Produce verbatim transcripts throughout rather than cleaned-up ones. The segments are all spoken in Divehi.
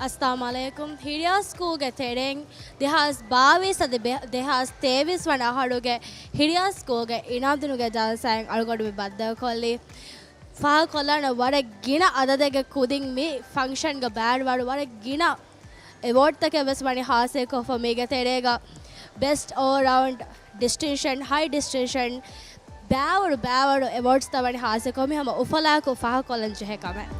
އައްސަލާމު ޢަލައިކުމް. ހިރިޔާ ސްކޫލްގެ ތެރެއިން ދެހާސް ބާވީސް އަދި ބެ-، ދެހާސް ތޭވީސް ވަނަ އަހަރުގެ ހިރިޔާ ސްކޫލްގެ އިނާމްދިނުގެ ޖަލްސާއިން އަޅުގަނޑު މި ބައްދަލުކޮށްލީ. ފާހަގަކޮށްލާނެ ވަރަށް ގިނަ އަދަދެއްގެ ކުދިން މި ފަންކްޝަންގަ ބައިވެރިވާ ވަރަށް ގިނަ އެވޯޑްތަކެއް ވެސް ވަނީ ހާސިލްކޮށްފަ. މީގެ ތެރޭގަ ބެސްޓް އޯލް ރައުންޑް ޑިސްޓިންޝަން، ހައި ޑިސްޓިންޝަން، ބާވަރު ބާވަރު އެވޯޑްސްތައް ވަނީ ހާސިލްކޮށް މި ހަމަ އުފަލާކު ފާހަގަކޮށްލަން ޖެހޭ ކަމެއް.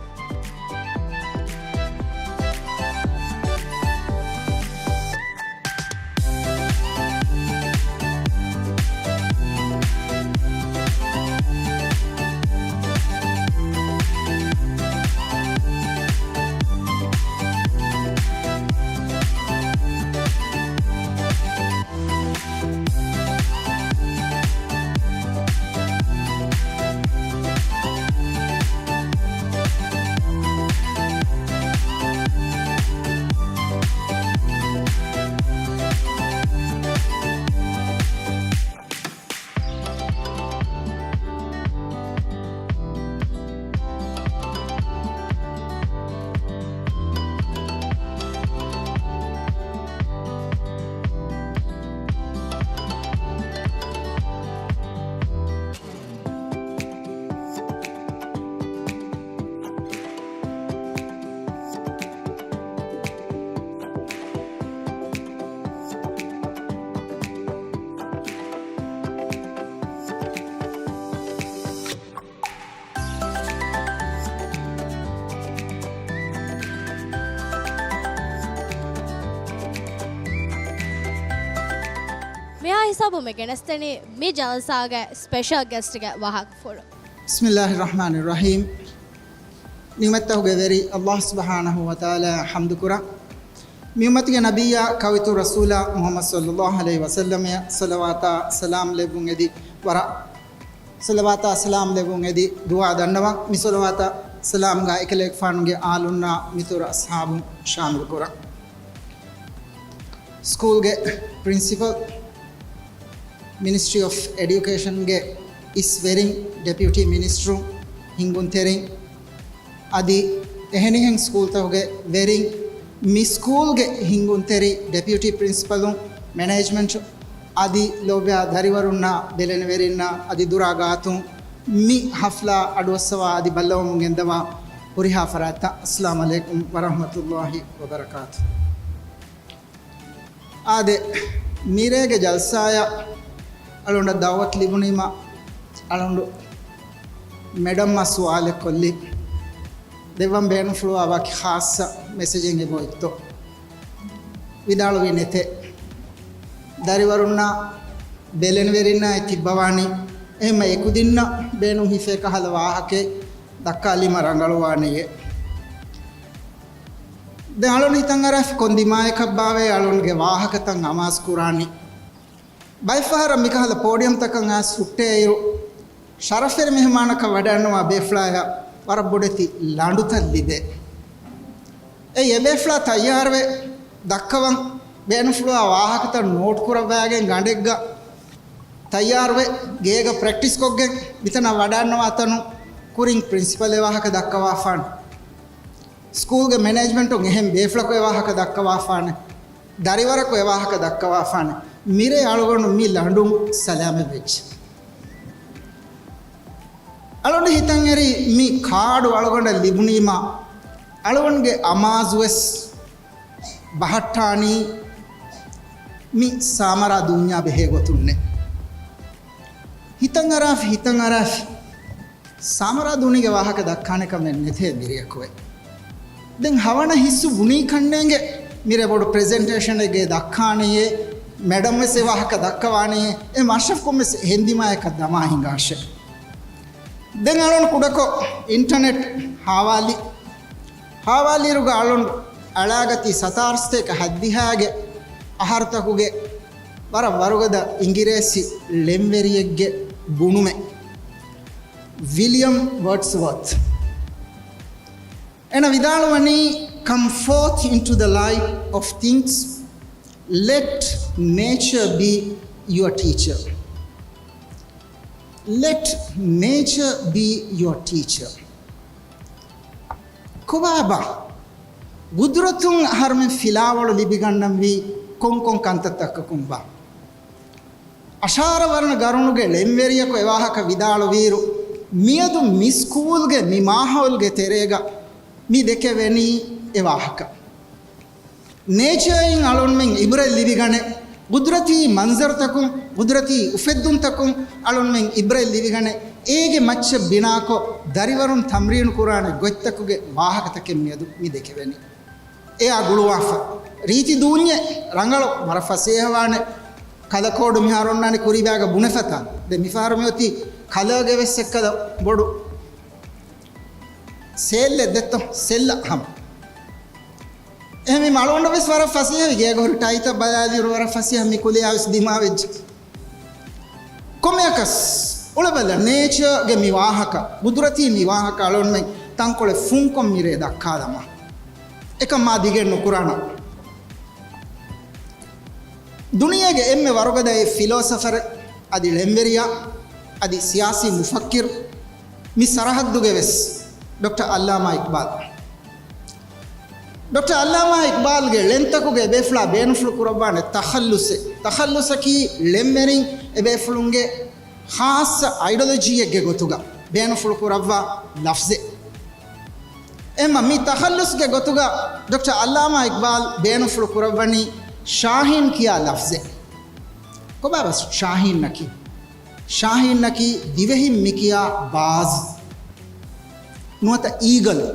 މިހާ ހިސާބުން މި ގެނެސްދެނީ މި ޖަލްސާގެ ސްޕެޝަލް ގެސްޓްގެ ވާހަކަފުޅު. ބިސްމިއްލާހި ރަޙްމާނި ރަޙީމް. ނިޢުމަތްތަކުގެ ވެރި ﷲ ސުބްޙާނަހޫ ވަތަޢާލާއަށް ޙަމްދުކުރަން. މި އުއްމަތުގެ ނަބިއްޔާ ކައުއިތުރު ރަސޫލާ މުޙައްމަދު ޞައްލައްލާހު ޢަލައިހި ވަސައްލަމައަށް ޞަލަވާތާ ސަލާމް ލެއްވުން އެދި ވަރަށް، ޞަލަވާތާ ސަލާމް ލެއްވުން އެދި ދުޢާ ދަންނަވަން. މި ޞަލަވާތާ ސަލާމްގަ އެކަލޭގެފާނުގެ އާލުންނާ މިތުރު އަޞްޙާބުން ޝާމިލު ކުރަން. ސްކޫލްގެ ޕްރިންސިޕަލް، މިނިސްޓްރީ އޮފް އެޑިއުކޭޝަންގެ އިސް ވެރިން، ޑެޕިއުޓީ މިނިސްޓަރުން، ހިންގުންތެރިން، އަދި އެހެނިހެން ސްކޫލްތަކުގެ ވެރިން، މި ސްކޫލްގެ ހިންގުންތެރި ޑެޕިއުޓީ ޕްރިންސިޕަލުން، މެނޭޖްމަންޓް އަދި ލޯބިވާ ދަރިވަރުންނާ ބެލެނިވެރިންނާ އަދި ދުރާ ގާތުން މި ޙަފްލާ އަޑުއައްސަވާ އަދި ބައްލަވަމުން ގެންދަވާ ހުރިހާ ފަރާތްތައް، އައްސަލާމު ޢަލައިކުމް ވަރަޙްމަތުﷲި ވަބަރަކާތު. އާދެ، މިރޭގެ ޖަލްސާއަށް އަޅުގަނޑަށް ދަޢުވަތު ލިބުނީމަ، އަޅުގަނޑު މެޑަމްއަށް ސުވާލެއް ކޮށްލި. ދެއްވަން ބޭނުންފުޅުވާ ވަކި ޚާއްޞަ މެސެޖެއް އެބައޮތްތޯ؟ ވިދާޅުވީ ނެތޭ. ދަރިވަރުންނާ ބެލެނިވެރިންނާ ތިއްބަވާނީ އެހެންމަ އެކުދިންނަށް ބޭނުން ހިފޭ ކަހަލަ ވާހަކައެއް ދައްކާލީމަ ރަނގަޅުވާނެޔޭ. ދެން އަޅުން ހިތަށް އަރާފި ކޮން ދިމާޔަކަށްބާވޭ އަޅުންގެ ވާހަކަތައް އަމާޒު ކުރާނީ. ބައެއްފަހަރަށް މިކަހަލަ ޕޯޑިއަމްތަކަށް އައިސް ހުއްޓޭއިރު، ޝަރަފްވެރި މެހެމާނަކަށް ވަޑައިގަންނަވާ ބޭފުޅާޔަށް ވަރަށް ބޮޑެތި ލަނޑުތައް ލިބޭ. އެއީ އެބޭފުޅާ ތައްޔާރުވެ ދައްކަވަން ބޭނުންފުޅުވާ ވާހަކަތައް ނޯޓް ކުރައްވައިގެން ގަނޑެއްގަ ތައްޔާރުވެ ގޭގަ ޕްރެކްޓިސްކޮށްގެން މިތަނަށް ވަޑައިގަންނަވާ ތަނުން ކުރިން ޕްރިންސިޕަލް އެ ވާހަކަ ދައްކަވާފާނެ. ސްކޫލްގެ މެނޭޖްމަންޓުން އެހެން ބޭފުޅަކު އެ ވާހަކަ ދައްކަވާފާނެ. ދަރިވަރަކު އެ ވާހަކަ ދައްކަވާފާނެ. މިރޭ އަޅުގަނޑު މި ލަނޑުން ސަލާމަތްވެއްޖެ. އަޅުގަނޑު ހިތަށްއެރި މި ކާޑު އަޅުގަނޑަށް ލިބުނީމަ، އަޅުގަނޑުގެ އަމާޒުވެސް ބަހައްޓާނީ މި ސާމަރާ ދޫންޏާ ބެހޭ ގޮތުންނޭ. ހިތަށް އަރާފި، ހިތަށް އަރާފި. ސާމަރާ ދޫނީގެ ވާހަކަ ދައްކާނެ ކަމެއް ނެތޭ މިރެއަކުވެ. ދެން ހަވަނަ ހިއްސު ބުނީ ކަންނޭނގެ މިރޭ ބޮޑު ޕްރެޒެންޓޭޝަނެއްގެ ދައްކާނެޔޭ، މެޑަމް ވެސް އެ ވާހަކަ ދައްކަވާނެޔޭ، އެ މަޝްރަފް ކޮންމެސް އެހެން ދިމާޔަކަށް ދަމާ ހިނގާށޭ. ދެން އަޅުން ކުޑަކޮށް އިންޓަނެޓް ހާވާލި، ހާވާލިއިރުގަ އަޅުން އަޅާގަތީ ސަތާރަ ސަތޭކަ ހައްދިހާގެ އަހަރުތަކުގެ ވަރަށް ވަރުގަދަ އިނގިރޭސި ޅެންވެރިއެއްގެ ބުނުމެއް. ވިލިއަމް ވަޑްސްވާތް. އޭނަ ވިދާޅުވަނީ، "Come forth into the light of things, let nature be your teacher." Let nature be your teacher. ކޮބާބާ؟ ގުދުރަތުން އަހަރުމެން ފިލާވަޅު ލިބިގަންނަންވީ ކޮންކޮން ކަންތައްތަކަކުންބާ؟ އަށާރަ ވަރަނަ ގަރުނުގެ ޅެންވެރިޔަކު އެވާހަކަ ވިދާޅުވިއިރު، މިއަދު މި ސްކޫލްގެ މި މާހައުލްގެ ތެރޭގަ މި ދެކެވެނީ އެވާހަކަ. ނޭޗަރއިން އަޅުންމެން އިބްރަތް ލިބިގަނެ، ގުދުރަތީ މަންޒަރުތަކުން، ގުދުރަތީ އުފެއްދުންތަކުން އަޅުންމެން އިބްރަތް ލިބިގަނެ، އޭގެ މައްޗަށް ބިނާކޮށް، ދަރިވަރުން ތަމްރީނު ކުރާނެ ގޮތްތަކުގެ ވާހަކަތަކެއް މިއަދު މި ދެކެވެނީ. އެއާ ގުޅުވާފަ. ރީތި ދޫންޏެއް ރަނގަޅު، ވަރަށް ފަސޭހަވާނެ. ކަލަކޯޑު މިހާރު އޮންނާނެ ކުރީބާގަ ބުނެފަތާ. ދެ މިފަހަރު މިއޮތީ ކަލާގެ ވެސް އެއްކަލަ ބޮޑު ސޭލްއެއް ދެއްތޯ، ސެއްލަ ހަމަ. އެހެން މި މަޅުގަނޑު ވެސް ވަރަށް ފަސޭހަވި. ގޭގަ ހުރި ޓައިތައް ބަލާލިއިރު ވަރަށް ފަސޭހަ މި ކުލިޔާ ވެސް ދިމާވެއްޖެ. ކޮންމެއަކަސް އުޅެބަލަ، ނޭޗަރގެ މި ވާހަކަ، ގުދުރަތީ މި ވާހަކަ އަޅުންމެން ތަންކޮޅެއް ފުންކޮށް މިރޭ ދައްކާލަމާ. އެކަން މާ ދިގެއް ނުކުރާނަން. ދުނިޔޭގެ އެންމެ ވަރުގަދަ އެއް ފިލޯސަފަރެއް، އަދި ޅެންވެރިޔާ، އަދި ސިޔާސީ މުފައްކިރު، މި ސަރަހައްދުގެ ވެސް ޑޮކްޓަރ އައްލާމާ އިޤްބާލް. ޑޮކްޓަރ އައްލާމާ އިޤްބާލްގެ ޅެންތަކުގެ އެބޭފުޅާ ބޭނުންފުޅު ކުރައްވާނެ ތަޚައްލުޞެއް. ތަޚައްލުޞަކީ ޅެންވެރިން އެބޭފުޅުންގެ ޚާއްޞަ އައިޑޮލޮޖީއެއްގެ ގޮތުގަ ބޭނުންފުޅު ކުރައްވާ ލަފްޒެއް. އެމަ މި ތަޚައްލުޞްގެ ގޮތުގަ ޑޮކްޓަރ އައްލާމާ އިޤްބާލް ބޭނުންފުޅު ކުރައްވަނީ ޝާހީން ކިޔާ ލަފްޒެއް. ކޮބާބަސް ޝާހީންނަކީ؟ ޝާހީންނަކީ ދިވެހިން މިކިޔާ ބާޒް ނުވަތަ އީގަލް.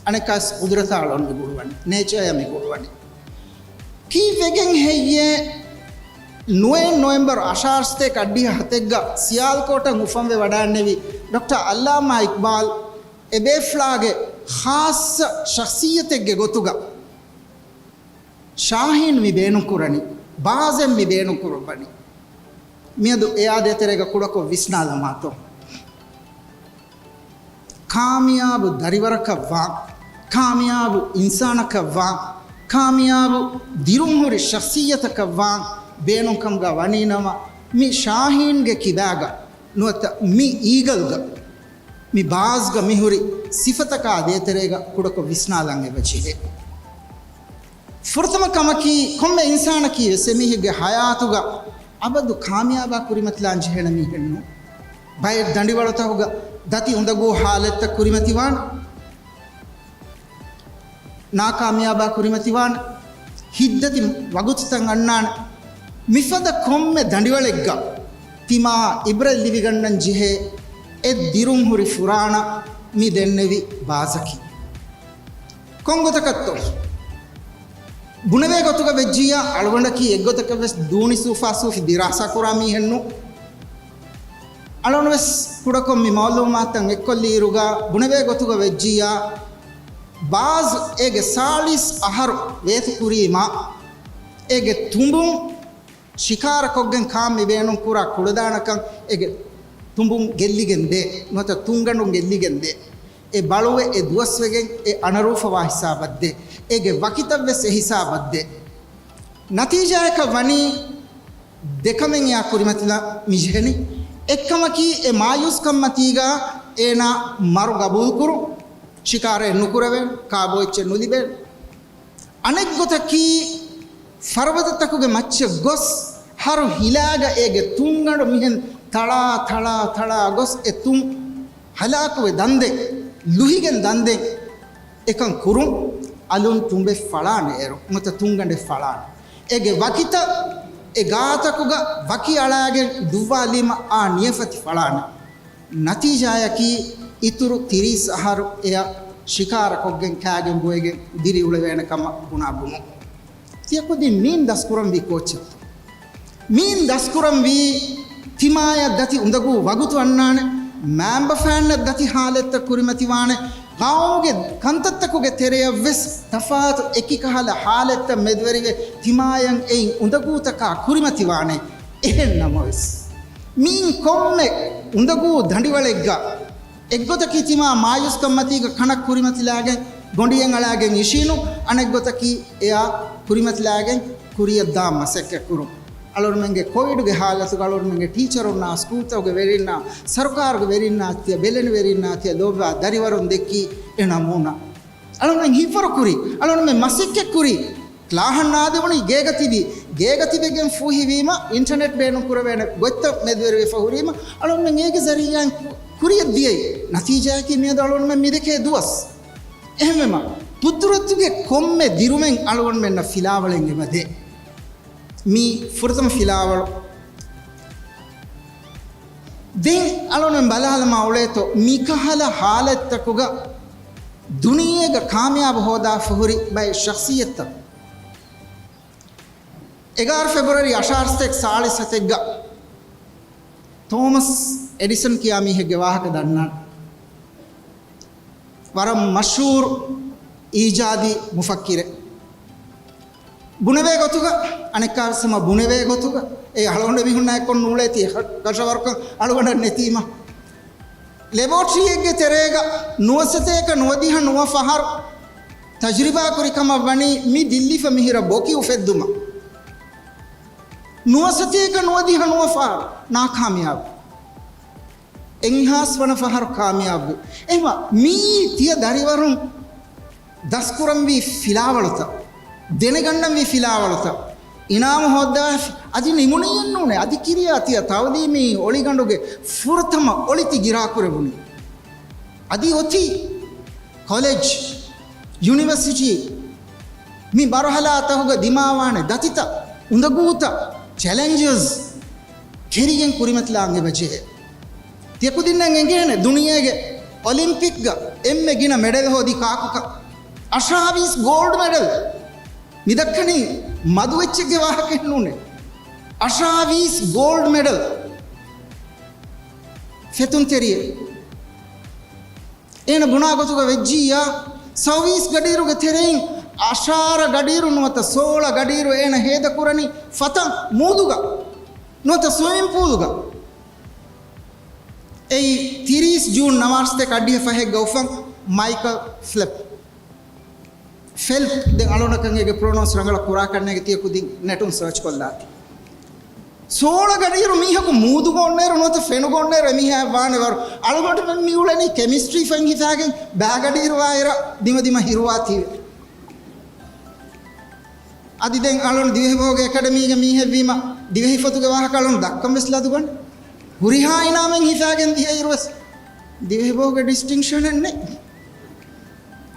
އަނެއްކާސް ގުދުރަތާ އަޅުން މި ގުޅުވަނީ، ނޭޗަރޔާ މި ގުޅުވަނީ. ކީއްވެގެން ހެއްޔޭ ނުވައެއް ނޮވެމްބަރު އަށާރަސަތޭކަ އަށްޑިހަ ހަތެއްގަ ސިޔާލްކޯޓަށް އުފަންވެ ވަޑައިންނެވި ޑޮކްޓަރ އައްލާމާ އިޤްބާލް އެބޭފުޅާގެ ޚާއްޞަ ޝަޚްޞިއްޔަތެއްގެ ގޮތުގަ ޝާހީން މި ބޭނުންކުރަނީ، ބާޒެއް މި ބޭނުންކުރައްވަނީ. މިއަދު އެއާ ދޭތެރޭގަ ކުޑަކޮށް ވިސްނާލަމާތޯ. ކާމިޔާބު ދަރިވަރަކަށްވާން، ކާމިޔާބު އިންސާނަކަށްވާން، ކާމިޔާބު ދިރުންހުރި ޝަޚްޞިއްޔަތަކަށްވާން ބޭނުންކަމުގަ ވަނީނަމަ، މި ޝާހީންގެ ކިބާގަ ނުވަތަ މި އީގަލްގަ، މި ބާޒްގަ މިހުރި ސިފަތަކާ ދޭތެރޭގަ ކުޑަކޮށް ވިސްނާލަން އެބަޖެހޭ. ފުރަތަމަ ކަމަކީ، ކޮންމެ އިންސާނަކީ ވެސް އެމީހެއްގެ ހަޔާތުގަ އަބަދު ކާމިޔާބާ ކުރިމަތިލާން ޖެހޭނެ މީހެއް ނޫން. ބައެއް ދަނޑިވަޅުތަކުގަ ދަތި އުނދަގޫ ހާލަތްތައް ކުރިމަތިވާނެ. ނާކާމިޔާބާ ކުރިމަތިވާނެ. ހިތްދަތި ވަގުތުތައް އަންނާނެ. މިފަދަ ކޮންމެ ދަނޑިވަޅެއްގަ ތިމާ އިބްރަތް ލިބިގަންނަން ޖެހޭ އެއް ދިރުންހުރި ފުރާނަ މި ދެންނެވި ބާޒަކީ. ކޮންގޮތަކަށްތޯ؟ ބުނެވޭ ގޮތުގަ ވެއްޖިއްޔާ، އަޅުގަނޑަކީ އެއްގޮތަކަށް ވެސް ދޫނި ސޫފާސޫފި ދިރާސާ ކުރާ މީހެއް ނޫން. އަޅުގަނޑު ވެސް ކުޑަކޮށް މި މައުލޫމާތުތައް އެއްކޮށްލިއިރުގަ ބުނެވޭ ގޮތުގަ ވެއްޖިއްޔާ، ބާޒް އޭގެ ސާޅީސް އަހަރު ވޭތުކުރީމާ، އޭގެ ތުނބުން ޝިކާރަކޮށްގެން ކާން މި ބޭނުންކުރާ ކުޅަދާނަކަން އޭގެ ތުނބުން ގެއްލިގެން ދޭ، ނުވަތަ ތުންގަނޑުން ގެއްލިގެން ދޭ. އެ ބަޅުވެ އެ ދުވަސްވެގެން އެ އަނަރޫފަވާ ހިސާބަށް ދޭ. އޭގެ ވަކިތައް ވެސް އެ ހިސާބަށް ދޭ. ނަތީޖާއަކަށް ވަނީ ދެކަމެއް އެއާ ކުރިމަތިލާ މި ޖެހެނީ. އެއްކަމަކީ އެ މާޔޫސްކަންމަތީގަ އޭނާ މަރު ގަބޫލުކުރުން، ޝިކާރައެއް ނުކުރެވޭނެ، ކާބޯ އެއްޗެއް ނުލިބޭނެ. އަނެއްގޮތަކީ، ފަރުބަދަތަކުގެ މައްޗަށް ގޮސް، ހަރު ހިލާގަ އޭގެ ތުންގަނޑު މިހެން ތަޅާ، ތަޅާ، ތަޅާ ގޮސް، އެ ތުން ހަލާކުވެ ދަންދެން، ލުހިގެން ދަންދެން، އެކަން ކުރުން، އަލުން ތުނބެއް ފަޅާނެ އޭރު، ނުވަތަ ތުންގަނޑެއް ފަޅާނެ. އޭގެ ވަކިތައް އެ ގާތަކުގަ ވަކި އަޅާގެން ދުއްވާލީމަ އާ ނިޔަފަތި ފަޅާނެ. ނަތީޖާއަކީ، އިތުރު ތިރީސް އަހަރު އެއަށް ޝިކާރަކޮށްގެން ކާގެން ބޮއެގެން ދިރިއުޅެވޭނެ ކަމަށް ބުނާ ބުނުން. ތިޔަ ކުދިން މީން ދަސްކުރަންވީ ކޯއްޗެއްތޯ؟ މީން ދަސްކުރަންވީ ތިމާޔަށް ދަތި އުނދަގޫ ވަގުތު އަންނާނެ، މައިންބަފައިންނަށް ދަތި ހާލަތްތައް ކުރިމަތިވާނެ، ގައުމުގެ ކަންތައްތަކުގެ ތެރެޔަށްވެސް ތަފާތު އެކިކަހަލަ ހާލަތްތައް މެދުވެރިވެ، ތިމާޔަށް އެއިން އުނދަގޫތަކާ ކުރިމަތިވާނެ. އެހެން ނަމަވެސް، މީން ކޮންމެ އުނދަގޫ ދަނޑިވަޅެއްގަ އެއްގޮތަކީ ތިމާ މާޔޫސްކަންމަތީގަ ކަނަށް ކުރިމަތިލާގެން ގޮނޑިއެއް އަޅާގެން އިށީނު، އަނެއްގޮތަކީ އެއާ ކުރިމަތިލާގެން ކުރިޔަށް ދާން މަސައްކަތް ކުރުން. އަޅުގަނޑުމެންގެ ކޮވިޑުގެ ހާލަތުގަ އަޅުގަނޑުމެންގެ ޓީޗަރުންނާ، ސްކޫލްތަކުގެ ވެރިންނާ، ސަރުކާރުގެ ވެރިންނާ ތިޔަ، ބެލެނި ވެރިންނާ ތިޔަ ލޯބިވާ ދަރިވަރުން ދެއްކީ އެ ނަމޫނާ. އަޅުން ހިތްވަރު ކުރި، އަޅުން މަސައްކަތް ކުރި، ކްލާހަށް ނާދެވުނީ ގޭގަ ތިބި، ގޭގަ ތިބެގެން ފޫހިވީމަ، އިންޓަރނެޓް ބޭނުން ކުރެވޭނެ ގޮތްތައް މެދުވެރިވެފަ ހުރީމަ، އަޅުން އޭގެ ޒަރީއާއިން ކު-، ކުރިއަށް ދިޔައީ. ނަތީޖާއަކީ މިއަދު އަޅުން މި ދެކޭ ދުވަސް. އެހެންވީމަ، ޤުދުރަތުގެ ކޮންމެ ދިރުމެއް އަޅުގަނޑުމެންނަށް ފިލާވަޅެއް އެބަދޭ. މީ ފުރަތަމަ ފިލާވަޅު. ދެން އަޅުން ބަލާލަމާ އުޅޭތޯ، މިކަހަލަ ހާލަތްތަކުގަ ދުނިޔޭގަ ކާމިޔާބު ހޯދާފަ ހުރި ބައެއް ޝަޚްޞިއްޔަތުތައް. އެގާރަ ފެބްރުއަރީ އަށާރަ ސަތޭކަ ސާޅީސް ހަތެއްގަ ތޯމަސް އެޑިސަން ކިޔާ މީހެއްގެ ވާހަކަ ދަންނާނެ. ވަރަށް މަޝްހޫރު އީޖާދީ މުފައްކިރެއް. ބުނެވޭ ގޮތުގަ، އަނެއްކާވެސް ހަމަ ބުނެވޭ ގޮތުގަ، އެ އަޅުގަނޑު މީހުންނާ އެއްކޮށް ނޫޅޭތީ ކަށަވަރުކަން އަޅުގަނޑަށް ނެތީމަ. ލެބޯޓްރީއެއްގެ ތެރޭގަ ނުވަސަތޭކަ ނުވަދިހަ ނުވަ ފަހަރު ތަޖުރިބާ ކުރި ކަމަށް ވަނީ މި ދިއްލިފަ މިހިރަ ބޮކި އުފެއްދުމަށް. ނުވަސަތޭކަ ނުވަދިހަ ނުވަ ފަހަރު ނާކާމިޔާބު. އެއްހާސް ވަނަ ފަހަރު ކާމިޔާބުވި. އެހެންވީމަ މިއީ ތިޔަ ދަރިވަރުން ދަސްކުރަންވީ ފިލާވަޅުތައް، ދެނެގަންނަންވީ ފިލާވަޅުތައް، އިނާމު ހޯއްދަވާފި. އަދި ނިމުނީއެއްނޫނޭ. އަދި ކިރިޔާ ތިޔަ ތައުލީމީ އޮޅިގަނޑުގެ ފުރަތަމަ އޮޅި ތި ގިރާކުރެވުނީ. އަދި އޮތީ ކޮލެޖް، ޔުނިވަރސިޓީ، މި މަރުހަލާތަކުގަ ދިމާވާނެ ދަތިތައް، އުނދަގޫތައް، ޗެލެންޖަސް ކެރިގެން ކުރިމަތިލާން އެބަ ޖެހޭ. ތިޔަ ކުދިންނަށް އެނގޭނެ ދުނިޔޭގެ އޮލިމްޕިކްގަ އެންމެ ގިނަ މެޑަލް ހޯދި ކާކުކަން. އަށާވީސް ގޯލްޑް މެޑަލް. މިދައްކަނީ މަދު އެއްޗެއްގެ ވާހަކައެއްނޫނޭ. އަށާވީސް ގޯލްޑް މެޑަލް. ފެތުންތެރިއެއް. އޭނަ ބުނާ ގޮތުގަ ވެއްޖިއްޔާ، ސައުވީސް ގަޑިއިރުގެ ތެރެއިން އަށާރަ ގަޑިއިރު ނުވަތަ ސޯޅަ ގަޑިއިރު އޭނަ ހޭދަކުރަނީ ފަތަން މޫދުގަ ނުވަތަ ސްވިމިން ޕޫލުގަ. އެއީ ތިރީސް ޖޫން ނަވާރަ ސަތޭކަ އަށްޑިހަ ފަހެއްގަ އުފަން މައިކަލް ފްލެޕް. ފެލްޕް، ދެން އަޅުގަނޑަކަށް އޭގެ ޕްރޮނައުންސް ރަނގަޅަށް ކުރާކަށްނޭގެ ތިޔަ ކުދިން ނެޓުން ސާޗް ކޮށްލާތި. ސޯޅަ ގަޑިއިރު މީހަކު މޫދުގަ އޮންނައިރު ނުވަތަ ފެނުގަ އޮންނައިރު އެމީހާ ވާނެ ވަރު. އަޅުގަނޑުމެން މި އުޅެނީ ކެމިސްޓްރީ ފަން ހިފާގެން ބާގަޑިއިރު ވާއިރަށް ދިމަދިމަ ހިރުވާތީވެ. އަދި ދެން އަޅުން ދިވެހިބަހުގެ އެކަޑަމީގެ މީހެއްވީމަ، ދިވެހި ފޮތުގެ ވާހަކަ އަޅުން ދައްކަން ވެސް ލަދުގަނެ. ހުރިހާ އިނާމެއް ހިފާގެން ދިޔައިރު ވެސް ދިވެހިބަހުގެ ޑިސްޓިންކްޝަނެއް ނެތް.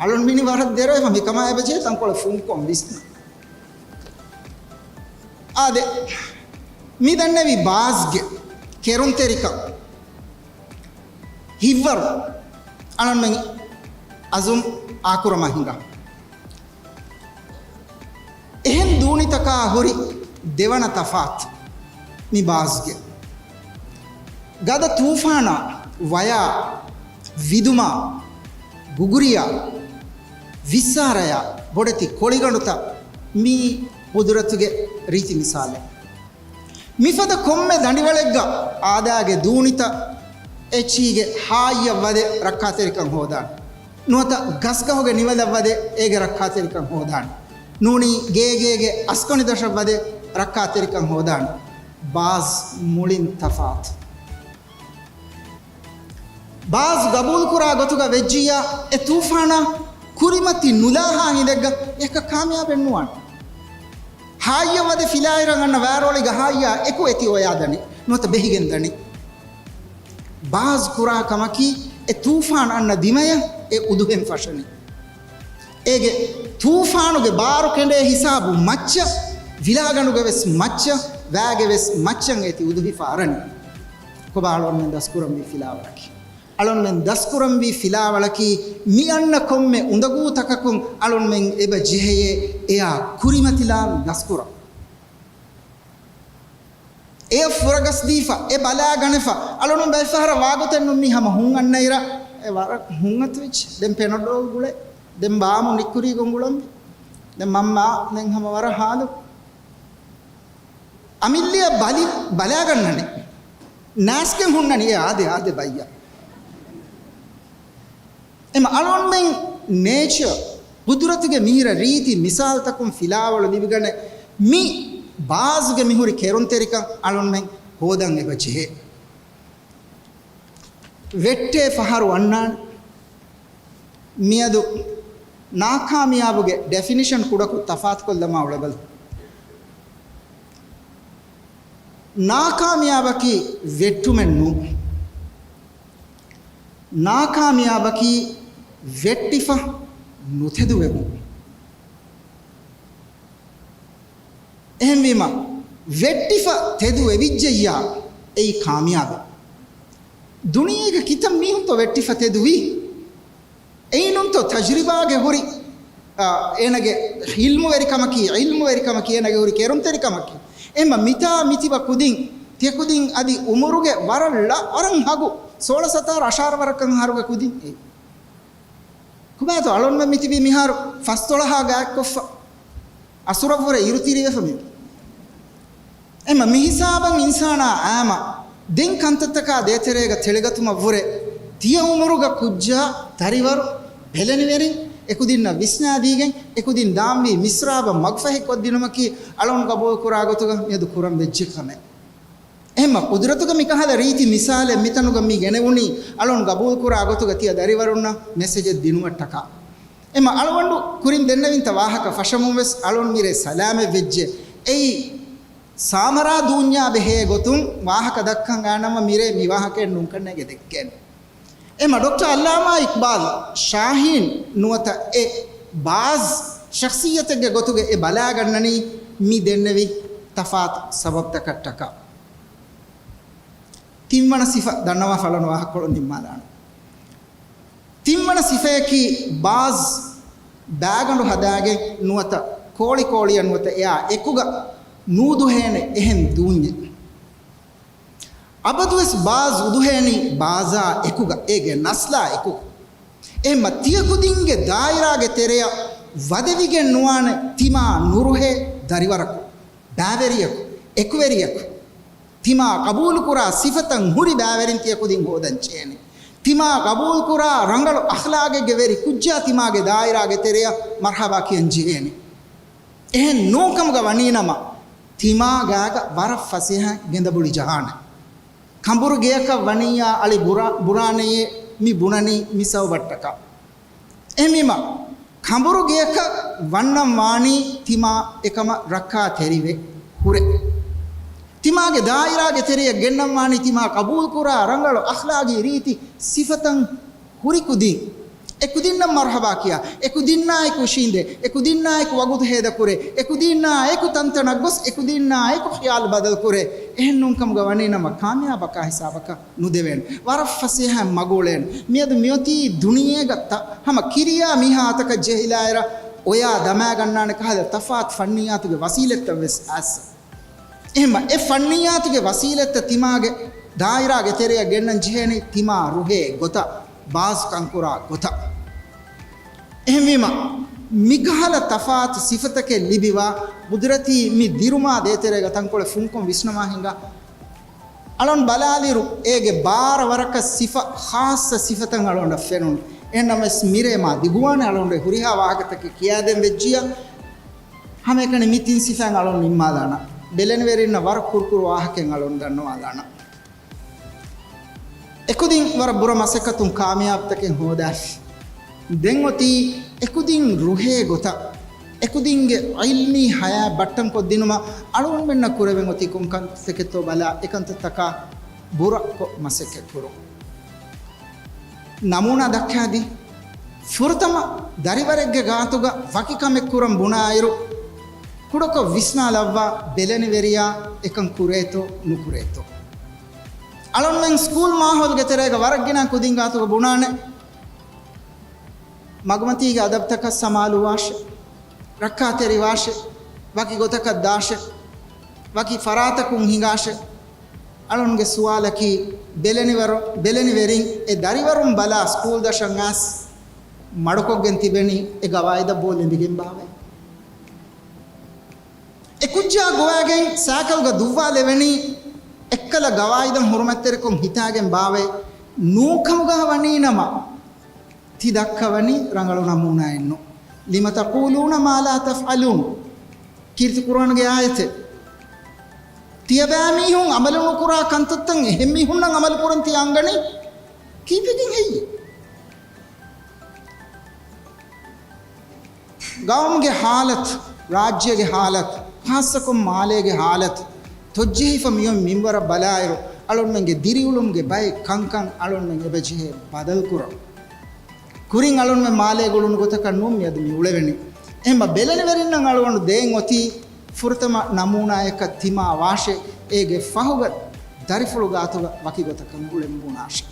އަޅުން މިނި ވަރަށް ދެރަވެފަ މިކަމާ އެބަޖެހޭ ތަންކޮޅެއް ފުންކޮށް ވިސްނަ. އާދެ، މި ދަންނެވި ބާޒްގެ ކެރުންތެރިކަން ހިތްވަރު އަޅަންމެން އަޒުމް އާކުރަމާ ހިނގާ. އެހެން ދޫނިތަކާ ހުރި ދެވަނަ ތަފާތު މި ބާޒްގެ. ގަދަ ތޫފާނާ، ވަޔާ، ވިދުމާ، ގުގުރިޔާ، ވިއްސާރަޔާ، ބޮޑެތި ކޮޅިގަނޑުތައް މީ ޤުދުރަތުގެ ރީތި މިސާލެއް. މިފަދަ ކޮންމެ ދަނޑިވަޅެއްގަ އާދާގެ ދޫނިތައް އެއްޗީގެ ހާއްޔަށް ވަދެ ރައްކާތެރިކަން ހޯދާނެ. ނުވަތަ ގަސްގަހުގެ ނިވަލަށް ވަދެ އޭގެ ރައްކާތެރިކަން ހޯދާނެ. ނޫނީ ގޭގޭގެ އަސްކޮނިދޮށަށް ވަދެ ރައްކާތެރިކަން ހޯދާނެ. ބާޒް މުޅިން ތަފާތު. ބާޒް ގަބޫލުކުރާ ގޮތުގަ ވެއްޖިއްޔާ، އެ ތޫފާނާ ކުރިމަތި ނުލާހާ ހިނދެއްގަ އެކަ ކާމިޔާބެއް ނުވާނެ. ހާއްޔަށް ވަދެ ފިލާއިރަށް އަންނަ ވާރޯޅިގަ ހާއްޔާ އެކު އެތި އޮޔާ ދަނީ، ނުވަތަ ބެހިގެން ދަނީ. ބާޒް ކުރާ ކަމަކީ، އެ ތޫފާން އަންނަ ދިމަޔަށް އެ އުދުހެން ފަށަނީ. އޭގެ ތޫފާނުގެ ބާރު ކެނޑޭ ހިސާބު މައްޗަށް، ވިލާގަނޑުގެ ވެސް މައްޗަށް، ވާގެ ވެސް މައްޗަށް އެތި އުދުހިފަ އަރަނީ. ކޮބާ އަޅުގަނޑުމެން ދަސްކުރަންވީ ފިލާވަޅަކީ؟ އަޅުންމެން ދަސްކުރަންވީ ފިލާވަޅަކީ، މި އަންނަ ކޮންމެ އުނދަގޫތަކަކުން އަޅުންމެން އެބަ ޖެހެޔޭ އެއާ ކުރިމަތިލާން ދަސްކުރަން. އެއަށް ފުރަގަސްދީފަ، އެ ބަލާގަނެފަ، އަޅުން ބައެއްފަހަރަށް ވާގޮތެއްނު މީ ހަމަ ހުން އަންނައިރަށް އެ ވަރަށް ހުން އަތުވެއްޖެ. ދެން ޕެނަޑޯލް ގުޅޭ، ދެން ބާމު ނިއްކުރީގޮން ގުޅަންވީ. ދެން މަންމާ ދެން ހަމަ ވަރަށް ހާލު. އަމިއްލައަށް ބަލި، ބަލާގަންނަނީ. ނާސްގެން ހުންނަނީ އެ އާދެ، އާދެ ބައްޔަށް. އެމަ އަޅުންމެން ނޭޗަރ، ޤުދުރަތުގެ މިހިރަ ރީތި މިސާލްތަކުން ފިލާވަޅު ލިބިގަނެ މި ބާޒްގެ މިހުރި ކެރުންތެރިކަން އަޅުންމެން ހޯދަން އެބަ ޖެހޭ. ވެއްޓޭ ފަހަރު އަންނާނެ. މިއަދު ނާކާމިޔާބުގެ ޑެފިނިޝަން ކުޑަކޮށް ތަފާތުކޮށްލަމާ އުޅެބަލަ. ނާކާމިޔާބަކީ ވެއްޓުމެއް ނޫން. ނާކާމިޔާބަކީ ވެއްޓިފަ ނުތެދުވެމުން. އެހެންވީމަ، ވެއްޓިފަ ތެދުވެވިއްޖެއްޔާ އެއީ ކާމިޔާބެއް. ދުނިޔޭގެ ކިތައް މީހުންތޯ ވެއްޓިފަ ތެދުވީ؟ އެއިނުންތޯ ތަޖްރިބާގެ ހުރި، އާ، އޭނަގެ އިލްމުވެރިކަމަކީ، އިލްމުވެރިކަމަކީ އޭނަގެ ހުރި ކެރުންތެރިކަމަކީ. އެމަ މިތާ މިތިބަ ކުދިން، ތިޔަކުދިން އަދި އުމުރުގެ ވަރަށް ޅަ، ވަރަށް ހަގު، ސޯޅަ ސަތާރަ އަށާރަ ވަރަކަށް އަހަރުގެ ކުދިން އެއީ. ކޮބާތޯ އަޅުންމެން މިތިބީ މިހާރު ފަސްދޮޅަހާ ގާތްކޮށްފަ، އަސުރަށްވުރެ އިރު ތިރިވެފަ މި. އެމަ މިހިސާބަށް އިންސާނާ އާމަ ދެން ކަންތައްތަކާ ދޭތެރޭގަ ތެޅިގަތުމަށްވުރެ، ތިޔަ އުމުރުގަ ކުއްޖާ، ދަރިވަރު، ބެލެނިވެރިން، އެކުދިންނަށް ވިސްނާދީގެން، އެކުދިން ދާންވީ މިސްރާބަށް މަގުފަހި ކޮށްދިނުމަކީ އަޅުން ގަބޫލުކުރާ ގޮތުގަ މިއަދު ކުރަން ވެއްޖެ ކަމެއް. އެހެންމަ ޤުދުރަތުގެ މިކަހަލަ ރީތި މިސާލެއް މިތަނުގަ މި ގެނެވުނީ، އަޅުން ގަބޫލުކުރާ ގޮތުގަ ތިޔަ ދަރިވަރުންނަށް މެސެޖެއް ދިނުމަށްޓަކާ. އެމަ އަޅުގަނޑު ކުރިން ދެންނެވިންތަ ވާހަކަ ފަށަމުން ވެސް އަޅުން މިރޭ ސަލާމަތް ވެއްޖެ. އެއީ ސާމަރާ ދޫންޏާ ބެހޭ ގޮތުން ވާހަކަ ދައްކަން އާނަމަ މިރޭ މި ވާހަކައެއް ނޫންކަންނޭގެ ދެއްކޭނެ. އެމަ ޑޮކްޓަރ އައްލާމާ އިޤްބާލް ޝާހީން ނުވަތަ އެ ބާޒް ޝަޚްޞިއްޔަތެއްގެ ގޮތުގެ އެ ބަލާގަންނަނީ މި ދެންނެވި ތަފާތު ސަބަބްތަކަށްޓަކާ. ތިންވަނަ ސިފަ ދަންނަވާ ފަޅަނު ވާހަކަކޮޅު ނިންމާލާނަ. ތިންވަނަ ސިފަޔަކީ ބާޒް ބާގަނޑު ހަދާގެން ނުވަތަ ކޯޅި ކޯޅިއަށް ނުވަތަ އެއާ އެކުގަ ނޫދުހޭނެ އެހެން ދޫންޏެއް. އަބަދުވެސް ބާޒް އުދުހޭނީ ބާޒާ އެކުގަ، އޭގެ ނަސްލާ އެކު. އެހެންމަ ތިޔަކުދިންގެ ދާއިރާގެ ތެރެއަށް ވަދެވިގެން ނުވާނެ ތިމާ ނުރުހޭ ދަރިވަރަކު، ބާވެރިޔަކު، އެކުވެރިޔަކު. ތިމާ ޤަބޫލުކުރާ ސިފަތައް ހުރި ބާވެރިން ތިޔަކުދިން ހޯދަން ޖެހޭނެ. ތިމާ ޤަބޫލުކުރާ ރަނގަޅު އަޚްލާގެއްގެ ވެރި ކުއްޖާ ތިމާގެ ދާއިރާގެ ތެރެއަށް މަރްޙަބާ ކިޔަން ޖެހޭނެ. އެހެން ނޫންކަމުގަ ވަނީނަމަ، ތިމާގާގަ ވަރަށް ފަސޭހަ ގެނދަބުޅި ޖަހާނެ. ކަނބުރު ގެޔަކަށް ވަނިއްޔާ އަޅި ބުރާ، ބުރާނެޔޭ މި ބުނަނީ މި ސަބަބަށްޓަކާ. އެހެންވީމަ، ކަނބުރު ގެޔަކަށް ވަންނަން ވާނީ ތިމާ އެކަމަށް ރައްކާތެރިވެ ހުރެ. ތިމާގެ ދާއިރާގެ ތެރެއަށް ގެންނަން ވާނީ ތިމާ ޤަބޫލުކުރާ ރަނގަޅު އަޚްލާގީ ރީތި ސިފަތައް ހުރި ކުދިން. އެ ކުދިންނަށް މަރްޙަބާ ކިޔާ، އެ ކުދިންނާއެކު އިށީނދެ، އެ ކުދިންނާއެކު ވަގުތު ހޭދަކުރޭ، އެ ކުދިންނާއެކު ތަންތަނަށް ގޮސް، އެ ކުދިންނާއެކު ޚިޔާލު ބަދަލުކުރޭ. އެހެން ނޫންކަމުގަ ވަނީނަމަ ކާމިޔާބަކާ ހިސާބަކަށް ނުދެވޭނެ. ވަރަށް ފަސޭހައިން މަގުއުޅޭނެ. މިއަދު މިއޮތީ ދުނިޔޭގަ ތަ-، ހަމަ ކިރިޔާ މީހާތަކަށް ޖެހިލާއިރަށް އޮޔާ ދަމާގަންނާނެ ކަހަލަ ތަފާތު ފަންނިއްޔާތުގެ ވަސީލަތްތައް ވެސް އައިސް. އެހެންމަ އެ ފަންނިއްޔާތުގެ ވަސީލަތްތައް ތިމާގެ ދާއިރާގެ ތެރެއަށް ގެންނަން ޖެހޭނީ ތިމާ ރުހޭ ގޮތަށް، ބާޒް ކަންކުރާ ގޮތަށް. އެހެންވީމަ، މިކަހަލަ ތަފާތު ސިފަތަކެއް ލިބިވާ ޤުދުރަތީ މި ދިރުމާ ދޭތެރޭގަ ތަންކޮޅެއް ފުންކޮށް ވިސްނަމާ ހިނގާ. އަޅުން ބަލާލިއިރު، އޭގެ ބާރަ ވަރަކަށް ސިފަ، ޚާއްޞަ ސިފަތައް އަޅުންނަށް ފެނުނު. އެހެންނަމަވެސް މިރޭ މާ ދިގުވާނެ އަޅުންގެ ހުރިހާ ވާހަކަތަކެއް ކިޔާދޭން ވެއްޖިއްޔާ، ހަމައެކަނި މި ތިން ސިފައިން އަޅުން ނިންމާލާނަން. ބެލެނިވެރިންނަށް ވަރަށް ކުރުކުރު ވާހަކައެއް އަޅުން ދަންނަވާލާނަން. އެކުދިން ވަރަށް ބުރަ މަސައްކަތުން ކާމިޔާބުތަކެއް ހޯދާފި. ދެން އޮތީ އެކުދިން ރުހޭ ގޮތަށް، އެކުދިންގެ ޢިލްމީ ޙަޔާތް ބައްޓަންކޮށްދިނުމަށް އަޅުގަނޑުމެންނަށް ކުރެވެން އޮތީ ކޮން ކަންތަކެއްތޯ ބަލާ، އެކަންތައްތަކާ ބުރަކޮށް މަސައްކަތްކުރުން. ނަމޫނާ ދައްކާދީ، ފުރަތަމަ ދަރިވަރެއްގެ ގާތުގަ ވަކި ކަމެއް ކުރަން ބުނާއިރު، ކުޑަކޮށް ވިސްނާލައްވާ ބެލެނިވެރިޔާ އެކަން ކުރޭތޯ ނުކުރޭތޯ. އަޅުންމެން ސްކޫލް މާހައުލްގެ ތެރޭގަ ވަރަށް ގިނަ ކުދިން ގާތުގަ ބުނާނެ، މަގުމަތީގެ އަދަބްތަކަށް ސަމާލުވާށެ، ރައްކާތެރިވާށެ، ވަކި ގޮތަކަށް ދާށެ. ވަކި ފަރާތަކުން ހިނގާށެ. އަޅުންގެ ސުވާލަކީ، ބެލެނިވަރު-، ބެލެނިވެރިން އެ ދަރިވަރުން ބަލާ ސްކޫލް ދަށަށް އައިސް މަޑުކޮށްގެން ތިބެނީ އެ ގަވާއިދަށް ބޯ ލެނބިގެން ބާވައޭ؟ އެ ކުއްޖާ ގޮވާގެން ސައިކަލްގަ ދުއްވާލެވެނީ އެއްކަލަ ގަވާއިދަށް ހުރުމަތްތެރިކޮށް ހިތާގެން ބާވައޭ؟ ނޫންކަމުގަ ވަނީނަމަ، ތި ދައްކަވަނީ ރަނގަޅު ނަމޫނާއެއްނު. لم تقولون ما لا تفعلون. ކީރިތި ޤުރްއާންގެ އާޔަތެއް. ތިޔަބައިމީހުން ޢަމަލު ނުކުރާ ކަންތައްތައް އެހެން މީހުންނަށް ޢަމަލު ކުރަން ތި އަންގަނީ ކީއްވެގެން ހެއްޔޭ؟ ގައުމުގެ ހާލަތު، ރާއްޖޭގެ ހާލަތު، ޚާއްޞަކޮށް މާލޭގެ ހާލަތު ތޮއްޖެހިފަ މިއޮތް މިންވަރަށް ބަލާއިރު، އަޅުންމެންގެ ދިރިއުޅުމުގެ ބައެއް ކަންކަން އަޅުންމެން އެބަޖެހޭ ބަދަލުކުރަން. ކުރިން އަޅުންމެން މާލޭގަ އުޅުނު ގޮތަކަށް ނޫން މިއަދު މި އުޅެވެނީ. އެހެންމަ ބެލެނިވެރިންނަށް އަޅުގަނޑު ދޭން އޮތީ ފުރަތަމަ ނަމޫނާއަކަށް ތިމާ ވާށޭ، އޭގެ ފަހުގަ ދަރިފުޅު ގާތުގަ ވަކި ގޮތަކަށް އުޅެން ބުނާށޭ.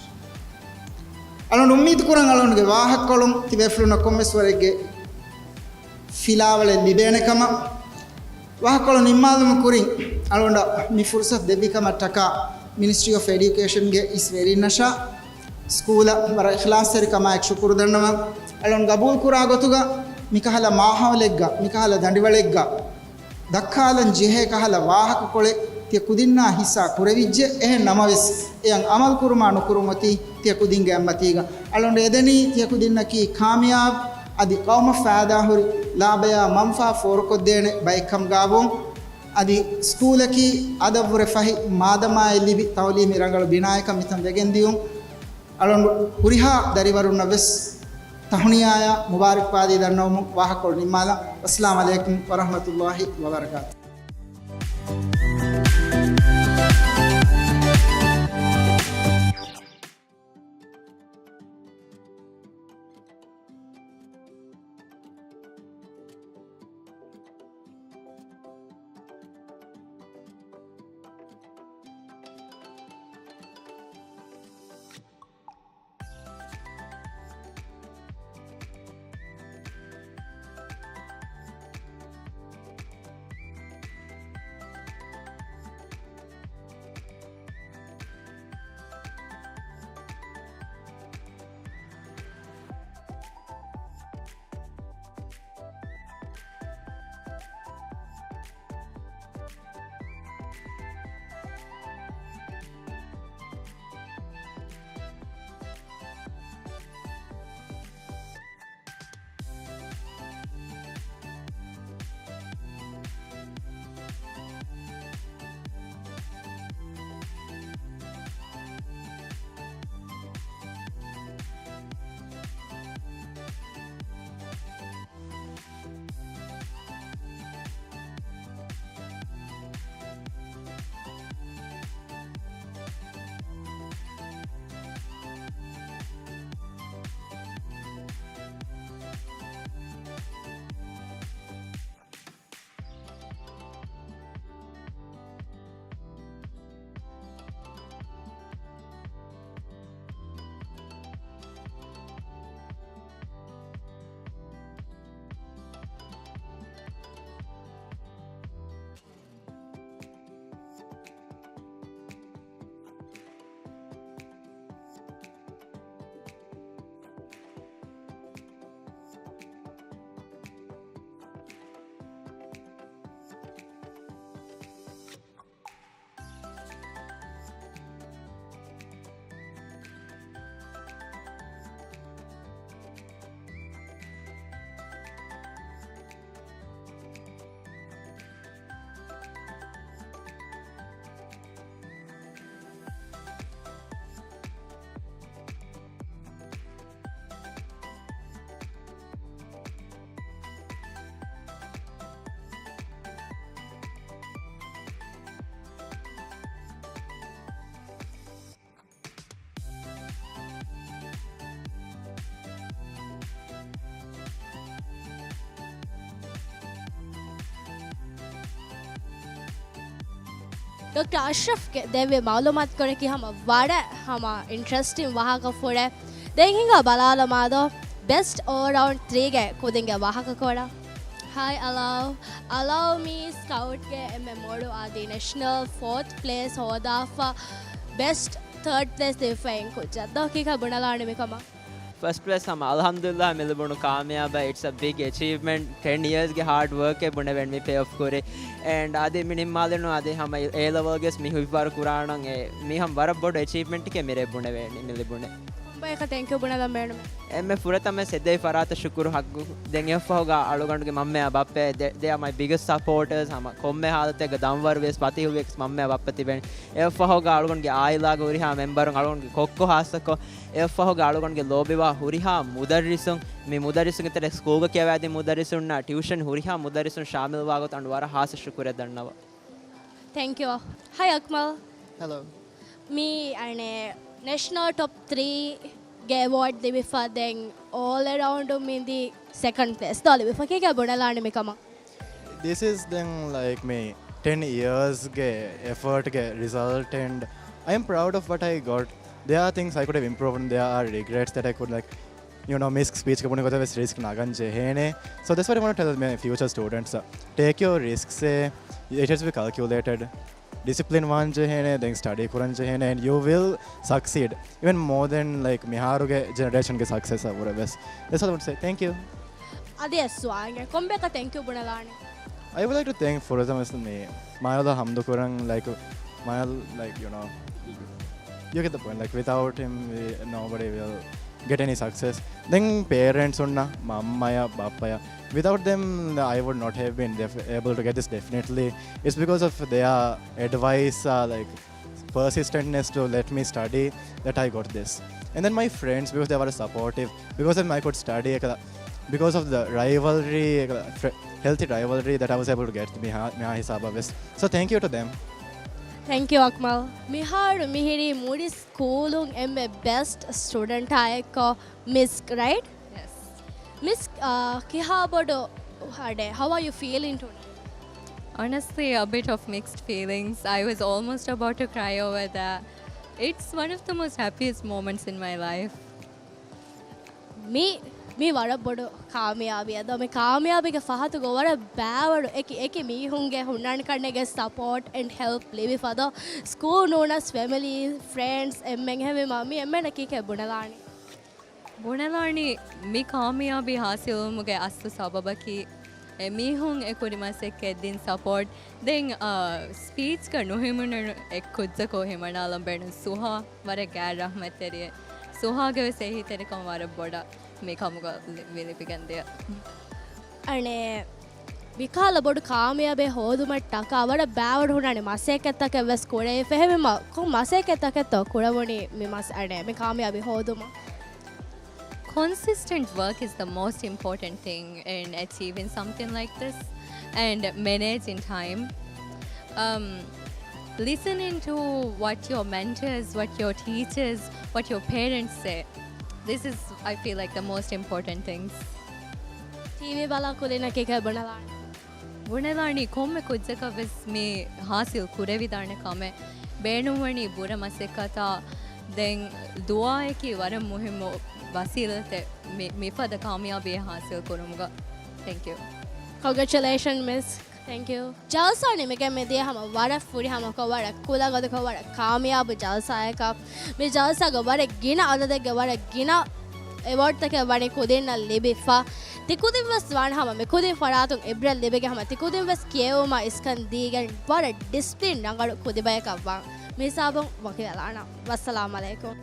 އަޅުން އުއްމީދު ކުރަން އަޅުންގެ ވާހަކަކޮޅުން ތިބޭފުޅުންނަށް ކޮންމެސް ވަރެއްގެ ފިލާވަޅެއް ލިބޭނެ ކަމަށް. ވާހަކަކޮޅު ނިންމާލުމުގެ ކުރިން އަޅުގަނޑަށް މި ފުރުސަތު ދެއްވި ކަމަށް ޓަކާ މިނިސްޓްރީ އޮފް އެޑިއުކޭޝަންގެ އިސް ވެރިންނަށާ، ސްކޫލަށް ވަރަށް އިޚްލާޞްތެރިކަމާއެކު ޝުކުރު ދަންނަވަން. އަޅުން ގަބޫލު ކުރާ ގޮތުގަ މިކަހަލަ މާހައުލެއްގަ، މިކަހަލަ ދަނޑިވަޅެއްގަ ދައްކާލަން ޖެހޭ ކަހަލަ ވާހަކަކޮޅެއް ތިޔަ ކުދިންނާ ހިއްސާ ކުރެވިއްޖެ. އެހެން ނަމަވެސް، އެޔަށް އަމަލު ކުރުމާ ނުކުރުން އޮތީ ތިޔަ ކުދިންގެ އަތްމަތީގަ. އަޅުން އެދެނީ ތިޔަ ކުދިންނަކީ ކާމިޔާބު އަދި ޤައުމަށް ފާއިދާހުރި ލާބަޔާ މަންފާ ފޯރުކޮށްދޭނެ ބައެއްކަމުގާވުން. އަދި ސްކޫލަކީ އަދަށްވުރެ ފަހި މާދަމާއެއް ލިބި ތައުލީމީ ރަނގަޅު ބިނާއަކަށް މިތަން ވެގެންދިޔުން. އަޅުން ހުރިހާ ދަރިވަރުންނަށް ވެސް ތަހުނިޔާއާ މުބާރަކްބާދީ ދަންނަވަމުން ވާހަކަކޮޅު ނިންމާލަން. އައްސަލާމު ޢަލައިކުމް ވަރަޙްމަތުﷲ ވަބަރަކާތު. ޑޮކްޓަރ އަޝްރަފްގެ ދެއްވި މަޢުލޫމާތުކޮޅަކީ ހަމަ ވަރަށް ހަމަ އިންޓްރެސްޓިން ވާހަކަފުޅެއް. ދެން ހިނގާ ބަލާލަމާދޯ، ބެސްޓް އޯލް ރައުންޑް ތްރީގެ ކުދިންގެ ވާހަކަކޮޅަށް. ހާއި އަލާވް. އަލާވް މީ ސްކައުޓްގެ އެންމެ މޮޅު އަދި ނެޝަނަލް ފޯތް ޕްލޭސް ހޯދާފަ، ބެސްޓް ތާޑް ޕްލޭސް ދެވިފައި ކުއްޖަށް. ދޯ ކީކޭ ބުނެލާނެ މިކަމަށް؟ ފަސްޓް ޕްލޭސް ހަމަ އަލްޙަމްދުލިއްލާހް މި ލިބުނު ކާމިޔާބަށް، it's a big achievement. ޓެން އިޔާސްގެ ހާޑް ވޯކެއް ބުނެވެން މި ޕޭ އޮފް ކުރި. އެންޑް އަދި މި ނިންމާލެނު އަދި ހަމަ އޭ ލެވެލްގެސް މި ހިތްވަރު ކުރާނަން އެ، މި ހަމަ ވަރަށް ބޮޑު އެޗީވްމަންޓެކޭ މިރޭ ބުނެވޭނެ މި ލިބުނެ. ބަޔަކަށް ތެންކް ޔޫ ބުނެލަން ބޭނުމޭ. އެންމެ ފުރަތަމަ ސެދެވި ފަރާތަށް ޝުކުރު ހައްގު. ދެން އެއަށްފަހުގަ އަޅުގަނޑުގެ މަންމައާ ބައްޕަ، they, they are my biggest supporters. ހަމަ ކޮންމެ ހާލަތެއްގަ ދަންވަރު ވިޔަސް، ފަތިހު ވިޔަސް މަންމައާ ބައްޕަ ތިބެން. އެއަށްފަހުގަ އަޅުގަނޑުގެ އާއިލާގެ ހުރިހާ މެމްބަރުން، އަޅުގަނޑުގެ ކޮއްކޮ ހާއްސަކޮށް، އެއަށްފަހުގަ އަޅުގަނޑުގެ ލޯބިވާ ހުރިހާ މުދައްރިސުން، މި މުދައްރިސުންގެ ތެރޭ ސްކޫލްގަ ކިޔަވައިދިން މުދައްރިސުންނާ، ޓިއުޝަން ހުރިހާ މުދައްރިސުން ޝާމިލްވާ ގޮތަށް އަޅުގަނޑު ވަރަށް ހާއްސަ ޝުކުރެއް ދަންނަވަން. ތެންކް ޔޫ. ހައި އަކްމަލް. ހެލޯ. މި އަނެއް ނޭޝަނަލް ޓޮޕް ތްރީގެ އެވޯޑް ލިބިފަ، ދެން އޯލް އެރައުންޑު މިދި ސެކަންޑް ޕްލޭސް ދޯ ލިބިފަ. ކީކޭ ބުނެލާނީ މިކަމަށް؟ This is then, like, މި ޓެން އިޔާސްގެ އެފަރޓްގެ ރިޒަލްޓް and I am proud of what I got. There are things I could have improved and there are regrets that I could, like, you know, މިސް ސްޕީޗްގަ ބުނި ގޮތަށް ވެސް ރިސްކް ނަގަން ޖެހޭނެ. So that's what I want to tell my future students. Take your risks, it has to be calculated. ޑިސިޕްލިން ވާން ޖެހޭނެ، ދެން ސްޓަޑީ ކުރަން ޖެހޭނެ, and you will succeed even more than, like, މިހާރުގެ ޖެނެރޭޝަންގެ ސަކްސެސް އަށް ވުރެ ވެސް. That's all I want to say. Thank you. އަދި އެއް ސުވާލެއް، ކޮންބަޔަކަށް ތެންކް ޔޫ ބުނެލާނީ؟ I would like to thank ފުރަތަމަ ވެސް މި މާލޯ ހަމްދު ކުރަން، like, މާލް، like, you know, you get the point. Like, without him, we, nobody will get any success. ދެން ޕޭރެންޓްސުންނަށް، މަންމަޔަށް ބައްޕަޔަށް, without them, I would not have been def- able to get this, definitely. It's because of their advice, uh, like, persistentness to let me study that I got this. And then my friends, because they were supportive, because of them I could study, އެކަލަ, because of the rivalry, އެކަލަ, fr- healthy rivalry that I was able to get މިހާ މިހާ ހިސާބަށް ވެސް. So thank you to them. ތެންކް ޔޫ އަކްމަލް. މިހާރު މިހިރީ މުޅި ސްކޫލުން އެންމެ ބެސްޓް ސްޓޫޑެންޓާ އެއްކޮށް މިސްކް، ރައިޓް؟ ޔެސް. މިސްކް، އާ، ކިހާ ބޮޑު އަޑެއް؟ How are you feeling today? Honestly, a bit of mixed feelings. I was almost about to cry over there. It's one of the most happiest moments in my life. މި، މި ވަރަށް ބޮޑު ކާމިޔާބީއެއް. ދޯ މި ކާމިޔާބީގެ ފަހަތުގަ ވަރަށް ބައިވަރު އެކި، އެކި މީހުންގެ ހުންނަން ކަންނޭނގެ ސަޕޯޓް އެންޑް ހެލްޕް ލިބިފަ ދޯ. ސްކޫލް ނޫނަސް ފެމިލީ، ފްރެންޑްސް އެންމެން އެހެންވީމަ މި އެންމެނަށް ކީކޭ ބުނެލާނީ؟ ބުނެލާނީ މި ކާމިޔާބީ ހާސިލްވުމުގެ އަސްލު ސަބަބަކީ އެ މީހުން އެ ކުރި މަސައްކަތް ދިން ސަޕޯޓް. ދެން، އާ، ސްޕީޗްގަ ނުހިމެނުނު އެއް ކުއްޖަކު ހިމަނާލަން ބޭނުން ސުހާ ވަރަށް ގާތް ރަޙްމަތްތެރިއެއް. ސުހާގެ ވެސް އެހީތެރިކަން ވަރަށް ބޮޑަށް މި ކަމުގަ ލި-، މި ލިބިގެންދިޔަ. އަނެއް މިކަހަލަ ބޮޑު ކާމިޔާބެއް ހޯދުމަށްޓަކާ ވަރަށް ބައިވަރު ހުންނާނެ މަސައްކަތްތަކެއް ވެސް ކުރެވިފަ. އެހެންވީމަ ކޮން މަސައްކަތްތަކެއްތޯ ކުރެވުނީ މި މަސް-، އަނެއް މި ކާމިޔާބީ ހޯދުމަށް؟ Consistent work is the most important thing in achieving something like this and managing time. Um, listening to what your mentors, what your teachers, what your parents say. This is, I feel like, the most important things. ޓީވީ ބަލާ ކުލިންނަކީ ކިހާ ބުނެލާނީ؟ ބުނެލާނީ ކޮންމެ ކުއްޖަކަށް ވެސް މި ހާސިލް ކުރެވިދާނެ ކަމެއް. ބޭނުންވަނީ ބުރަ މަސައްކަތާ، ދެން ދުޢާއަކީ ވަރަށް މުހިއްމު ވަސީލަތެއް މި، މިފަދަ ކާމިޔާބީ ހާސިލް ކުރުމުގަ. ތެންކް ޔޫ. ކޮންގްރެޗުލޭޝަން މިސް. ތެންކް ޔޫ. ޖަލްސާ ނިމިގެން މިދިޔަ ހަމަ ވަރަށް ފުރިހަމަކޮށް، ވަރަށް ކުލަގަދަކޮށް، ވަރަށް ކާމިޔާބު ޖަލްސާއަކަށް. މި ޖަލްސާގަ ވަރަށް ގިނަ އަދަދެއްގެ ވަރަށް ގިނަ އެވޯޑްތަކެއް ވަނީ ކުދިންނަށް ލިބިފަ. ތިކުދިން ވެސް ވާން ހަމަ މިކުދިން ފަރާތުން އިބްރަތް ލިބިގެން ހަމަ ތިކުދިން ވެސް ކިޔެވުމަށް އިސްކަން ދީގެން ވަރަށް ޑިސްޕްލިން ރަނގަޅު ކުދިބަޔަކަށް ވާން. މި ހިސާބުން ވަކިވެލާނަން. ވައްސަލާމް އަލައިކުމް.